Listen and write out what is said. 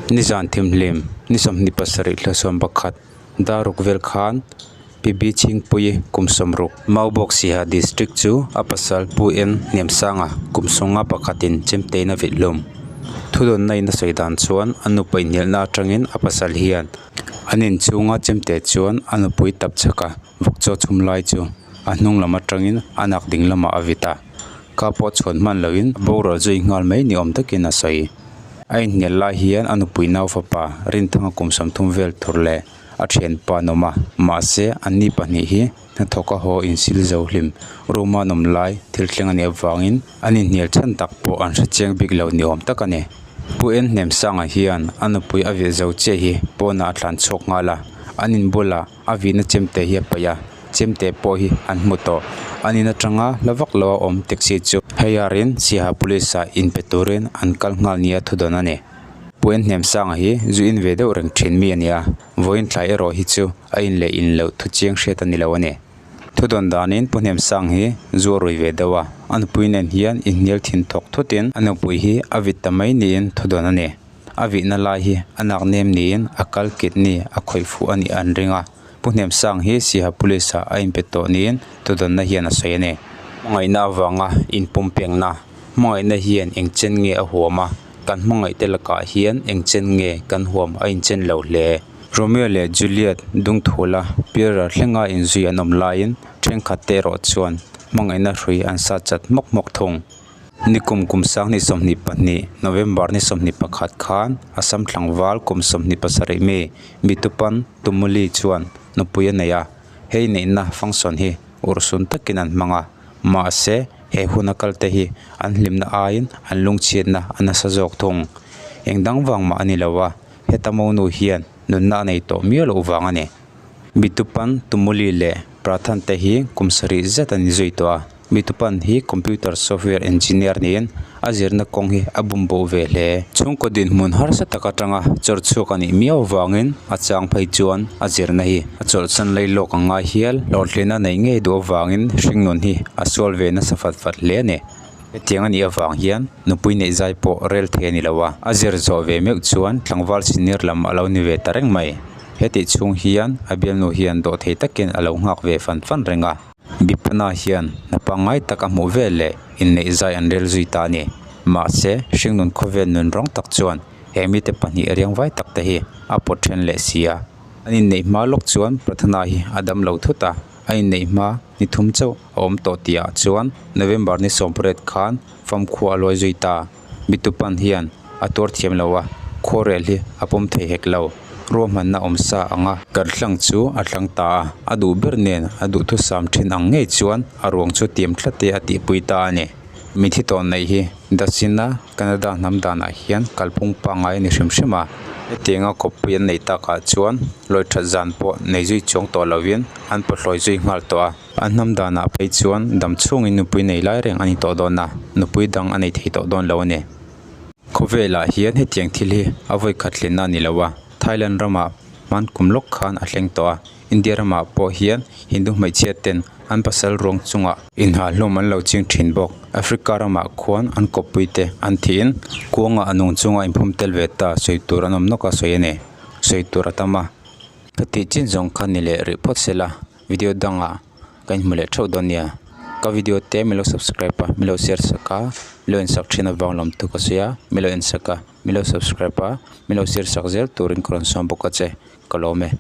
Nizan thimhlim ni 27 thla 11 dar ruk vel khan PB Chhingpuii kum 60 Maubawk Siaha District chu a pasal Pu N Hnemsanga kum 51 in chemtein a vilh hlum. Thudawnna in a sawi dan chuan a nupa inhnialna atangin a pasal hian an inchhunga chemte chuan a nupui tap chhak a, vawk chaw chhum lai chu a hnung lam atangin a nak ding lamah a vit a, ka pawh chhuan hman loin a boral zui nghal mai ni awm takin a sawi. A inhnial lai hian a nupui nau fapa Rinthanga kum 30 vel tur leh a thianpa an awm a, mahse anni pahnih hi hnathawk a haw insil zo hlim room a an awm lai thil thleng a nih avangin an inhnial chhan tak pawh an hre chiang bik lo ni awm tak a ni. Pu En Hnemsanga hian a nupui a vilh zo chiah hi pawnah a tlan chhuak nghal a, an inbulah a vihna chemte hi a paih a, chemte pawh hi an hmu tawh. An in atanga hla vak lo a awm taxi chu hei arin Siaha Police ah inpe turin an kal nghal nia thudawn a ni. Pu En Hnemsanga hi zu in ve deuh reng thin mi a ni a, vawiin thlai erawh hi chu a in leh in loh thu chiang hriat a ni lo a ni. Thudawn danin Pu Hnemsang hi zu a rui ve deuh a, a nupui nen hian inhnial thin thawk thutin a nupui hi a vit ta mai niin thudawn a ni. A vihna lai hi a nak nem niin a kal kidney a khawih fuh a nih an ring a. Pu Hnemsang hi Siaha Police ah a inpe tawh niin thudawnna hian a sawi a ni. Hmangaihna avanga inpumpengna, Hmangaihna hian eng chen nge a huam a, kan hmangaihte lakah hian eng chen nge kan huam a inchen lo hle. Romeo leh Juliet dungthula pialral thlenga inzui an awm laiin thenkhat te erawh chuan hmangaihna hrui an sat chat hmawk hmawk thung. Nikum kum 2022 November ni 21 khan Assam tlangval kum 27 mi Mitupan Tumuli chuan nupui a nei a, hei neihna function hi urhsun takin an hmang a, mahse he huna kalte hi an hlimna aiin an lungchhiatna a nasa zawk thung. Eng dang vang mah a ni lo a, heta monu hian nunna a nei tawh miau loh vang a ni. Mitupan Tumuli leh Prathan te hi kum sarih zet an inzui tawh a. Mitupan hi computer software engineer niin a zirna kawng hi a bum boh ve hle. Chhungkaw dinhmun harsa tak atanga chawr chhuak a nih miau avangin a chang phei chuan a zirna hi a chawlhsan lei lawk ang ngai hial. Hlawhtlinna neih ngei duh avangin hringnun hi a sual ve nasa fat fat hle a ni. Hetiang a nih avang hian nupui neih zai pawh rel thei a ni lo a, a zir zawh ve meuh chuan tlangval senior lam a lo ni ve ta reng mai. Hetih chhung hian a bialnu hian dawhthei takin a lo nghak ve fan fan reng a. Bipana hian hna pangngai tak a hmuh vel leh inneih zai an rel zui ta a ni. Mahse, hringnun khawvel nun rawng tak chuan he mite pahnih riangvai tak te hi a pawt then leh si a. An inneih hma lawk chuan Prathana hi a dam lo thut a, a inneih hma ni thum chauh a awm tawh tihah chuan November ni 18 khan famkhua a luai zui ta. Mitupan hian a tuar thiam lo a, khuarel hi a pawm thei hek lo. Ruahmanna awm sa ang a. Kan hlang chu a hlang ta a, a duh ber nen a duhthusam thin ang ngei chuan a ruang chu tiam tlat e a tihpui ta a ni. Mithi tawh neih hi Dachina Canada hnam danah hian kalphung pangngai a ni hrim hrim a. Hetianga kawppui an neih takah chuan lawi that zan pawh nei zui chuang tawh lovin an pawthlawi zui nghal tawh a. A hnam danah phei chuan dam chhungin nupui nei lai reng a ni tawh dawn a, nupui dang a nei thei tawh dawn lo a ni. Khawvelah hian hetiang thil hi a vawi khat hlenna a ni lo a, Thailand ramah hman kum lawk khan a thleng tawh a, India ramah pawh hian Hindu hmeichhia ten an pasal ruang chungah inhah hlawm an lo ching thin bawk. Africa ramah khuan an kawppui te an thihin kuangah a nung chunga inphum tel ve ta sawi tur an awm nawk a sawi a ni. Sawi tur a tam a, ka tih chin zawng kha ni leh rih phawt se la. Video dangah ka inhmu leh theuh dawn nia ka video te min lo subscribe a min lo share sak a min lo en sak thin avang lawm thu ka sawi a min lo en sak a min lo subscribe a min lo share sak zel turin ka rawn sawm bawk a che ka lawm e.